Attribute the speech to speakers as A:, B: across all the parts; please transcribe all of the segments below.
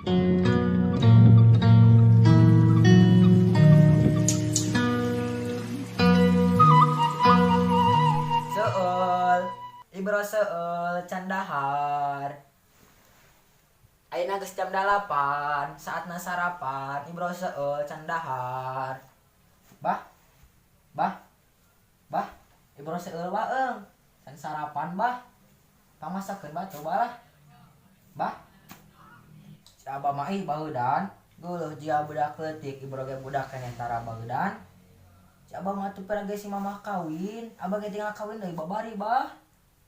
A: Seul, Ibro seul can dahar. Ayeuna geus jam 8, saatna sarapan. Ibro seul can dahar. Bah. Bah. Bah, Ibro seul waeung. Can sarapan, bah. Pamasakeun bah coba lah. Bah. Si Abah mah ih baeudan. Geuleuh jia budak leutik, Ibro ge budak keneh tara baeudan. Si Abah mah atuh pera ge si mamah kawin. Abah ge tinggal kawin deui babari, bah.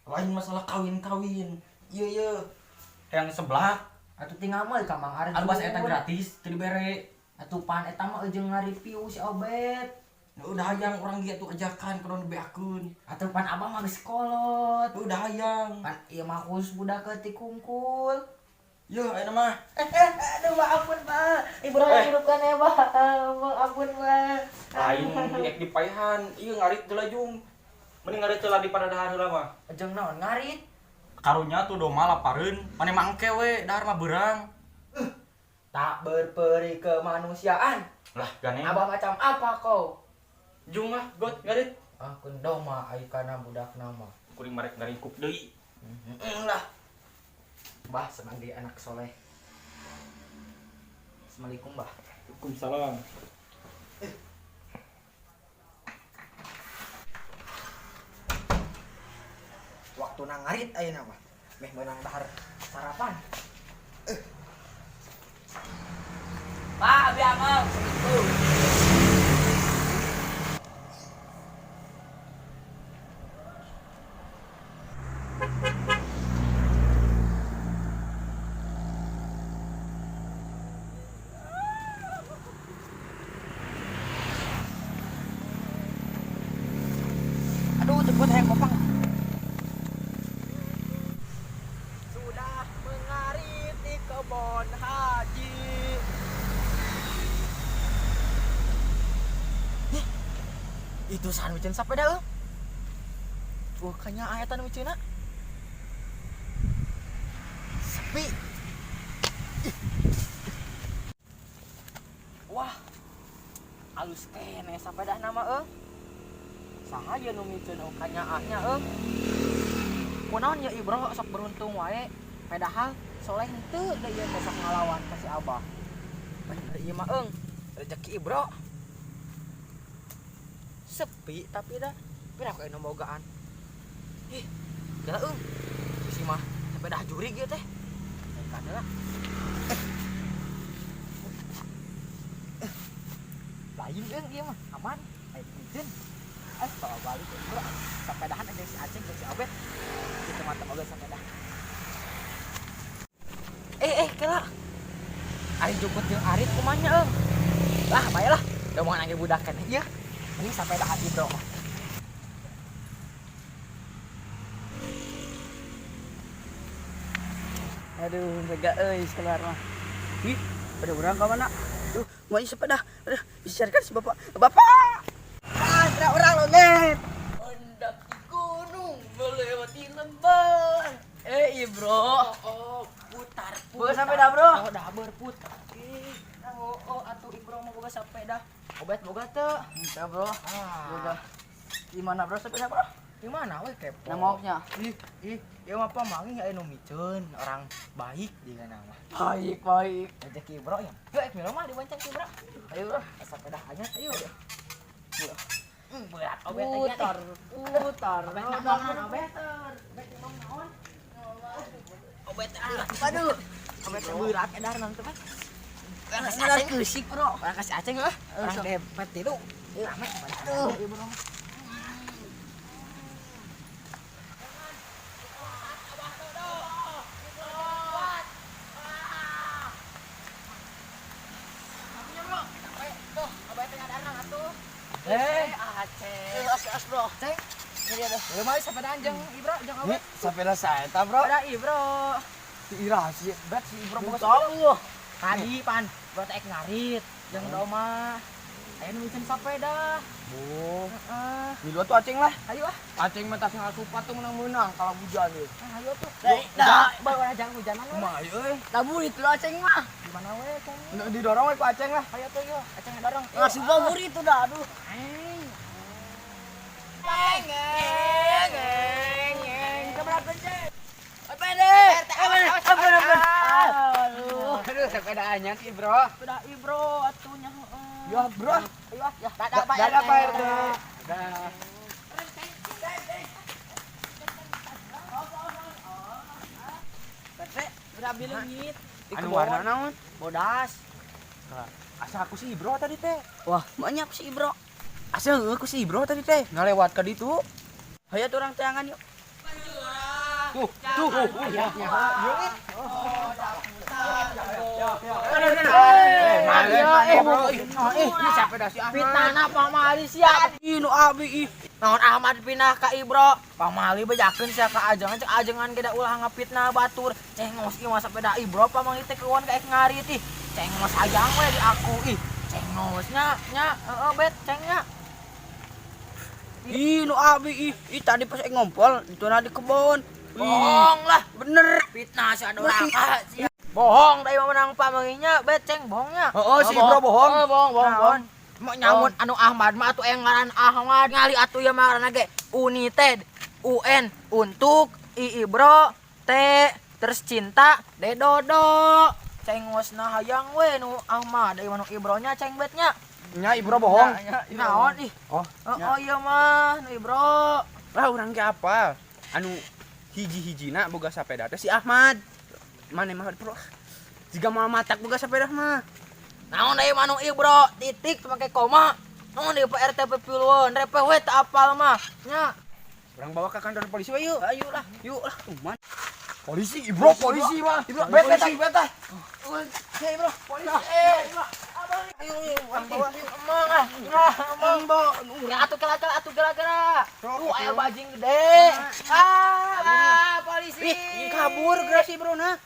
B: Lain masalah kawin-kawin. Iya iya. Yang sebelah
A: Atuh tinggal mah ka Mang Arjun.
B: anu bahasa eta gratis teu dibere.
A: Atuh pan eta mah jeung ngareview si Obet.
B: Nu udah hayang urang ge atuh ajakan kudu dibeakeun.
A: Atuh pan Abah mah geus kolot.
B: Nu udah hayang.
A: Pan ieu mah khusus budak leutik kungkul.
B: Yo ayeuna mah.
A: Aduh, Pak, ampun, Pak. Ibro hirup kan ya, Pak. Ampun, Pak.
B: Lain diek dipaehan, ieu ngarit heula jung. Mending ngarit heula di dahar heula mah.
A: Jeung naon ngarit?
B: Karunya tuh doma lapareun, mane mangke we dahar mah beurang.
A: Tak berperi kemanusiaan.
B: Lah gane.
A: Abah macam apa kau?
B: Jung lah got ngarit.
A: Ah, kun doma ai kana budak nama.
B: Kuring marek ngaringkuk deui.
A: Heeh lah. Bah sebagai anak soleh. Assalamualaikum, Bah.
B: Waalaikumsalam.
A: Waktu nang ngarit ayeuna mah. Meh meunang dahar sarapan.
C: Pak, abi amang. Assalamualaikum.
A: Aduh, cepet hayang kopang. Sudah mengarit di kebon haji. Ih, itu sahan miceun sapeda euy. Bukannya aya nu miceunna. Sepi. Ih. Wah. Alus keneh sapeda nama euy. Saha ye nu miceun kanyaahnya euy. Kunaon ya Ibro sok beruntung wae, padahal soleh henteu da ieu teh sok ngalawan ka si Abah. Bener ieu mah eung, rezeki Ibro. Sepi tapi dah pira ku anu bogaan. Ih, gila eung. Si mah sepeda jurig ieu teh. Kan lah. Lain eung ieu mah aman. Ayo miceun. Bawa balik bro. Sepedahan aja si Aceng jeung si Obet. Kita mantap oge sepeda. Kela. Ari jukut jeung Arit kumanya eung. Lah, bae lah. Da moal nangge budak keneh ieu. Mending sepedahan Ibro mah.
C: Aduh, lega euy keluar mah. Ih, pada urang ka mana? Duh, mau sepeda. Aduh, disiarkan si bapak. Bapak! Ah, urang longet.
A: Mendaki gunung, melewati lembah.
C: Ibro.
A: Oh, putar, putar.
C: Boga sepeda, bro.
A: Oh, dah berputar. Ih, oh, atuh Ibro mau boga sepeda. Obet boga teu?
C: Entah, bro.
A: Ah.
C: Boga. Gimana, bro, sepeda, bro?
A: Gimana we kepo?
C: Namoknya.
A: Ih, ih, ieu mah pamangih aya nu miceun, orang baik di nama.
C: Baik, baik.
A: Rezeki Ibro ya. Yuk, milu mah dibonceng Ibro.
C: Ayo, bro.
A: Sepeda aja, ayo.
C: Ayo.
A: Berat obet aja.
C: Putar, putar.
A: Obet naon obet? Obet naon naon? Obet ah.
C: Aduh.
A: Obet berat edar nang teh. Orang kasih
C: Ngelar
A: aceng,
C: keusik, bro.
A: orang kasih aceng euy. Orang
C: Sok.
A: dempet tilu. Rame.
C: Aduh.
A: Ibro. Aceng.
C: As, as, bro.
A: Ceng.
C: Ini dia, bro.
A: Lu mau sepedaan jeung Ibro jeung Obet?
C: Sepeda saya, bro.
A: Sepeda Ibro.
C: Si Ira, si Bet, si Ibro boga sepeda.
A: Tadi pan, bro teh ngarit jeung doma. Aya nu miceun sepeda.
C: Oh.
A: Heeh.
C: Milu atuh Aceng lah.
A: Ayo ah.
C: Aceng mah tas ngasupat tuh menang-menang kalau hujan ieu.
A: Ah, ayo tuh.
C: Dah,
A: Bawa orang jangan hujanan we.
C: Kumaha euy? Tabu itu Aceng mah.
A: Di mana we, Ceng?
C: Didorong we ku Aceng lah.
A: Ayo tuh yo, Aceng dorong.
C: Ngasih bubur itu dah, aduh.
A: Ngeng ngeng ngeng. Keberatan, Ceng.
C: Pede.
A: Aduh.
C: Aduh, sepeda anyar sih, Bro.
A: Sepeda Ibro atuh nya heeh.
C: Ya, Bro.
A: Ayo ah, ya. Dadah, Pak.
C: Dadah, Pak RT. Dadah.
A: Pete, berabi leungit.
B: Anu warna naon?
A: Bodas.
B: Asa aku si Ibro tadi teh.
C: Wah, banyak si Ibro.
B: Asa aku si Ibro tadi teh ngalewat ka ditu.
C: Hayo tuh orang teangan yuk.
B: Tuh, tuh.
A: Fitnahna pamali sia.
C: Ih, nu abi ih.
A: Naon Ahmad pindah ka Ibro. Pamali bejakeun sia ka ajengan, cek ajengan ge da ulah ngapitnah batur. Cengos ieu mah sepeda Ibro pamanggih teh keuan ka ek ngarit ih. Cengos ajang we di aku ih. Cengos nya nya heeh bet cengnya.
C: Ih, nu abi ih. Ih, tadi pas aing ngompol, itu di kebon. Ih,
A: Bohong lah.
C: bener.
A: Fitnah sia doraka sia. Bohong da ieu mah menang pamanggihnya bet ceng bohongnya.
B: Oh, si Ibro bohong.
A: Oh, bohong, bohong, bohong. Mau nyamun anu Ahmad mah atuh yang ngaran Ahmad ngali atuh ya mah ngaranna ge United UN untuk I Ibro T terus cinta D Dodo cengosna hayang we nu Ahmad ieu mah nu Ibronya ceng betnya.
B: Nya Ibro bohong.
A: Naon ih.
B: Oh,
A: Oh, oh iya mah nu Ibro.
B: Lah urang ge apa? Anu hiji-hijina boga sepeda teh si Ahmad. Mana mah bro? Jika mau matak boga sepeda mah.
A: Naon deui mah nu Ibro titik make koma. Naon deui Pak RT pipilueun repe we teu apal mah nya.
B: Urang bawa ke kantor polisi we yuk.
C: Ayo lah.
B: Yuk lah, tuman.
D: Polisi, Ibro polisi mah. Bet bet bet.
A: Hei bro, polisi. Eh, ayo, ayo, emang ah, ah, emang bo. Ya atuh kela-kela, atuh kela-kela. Tuh aya bajing gede. Ah, polisi.
B: Ih, kabur geura si Ibro nah.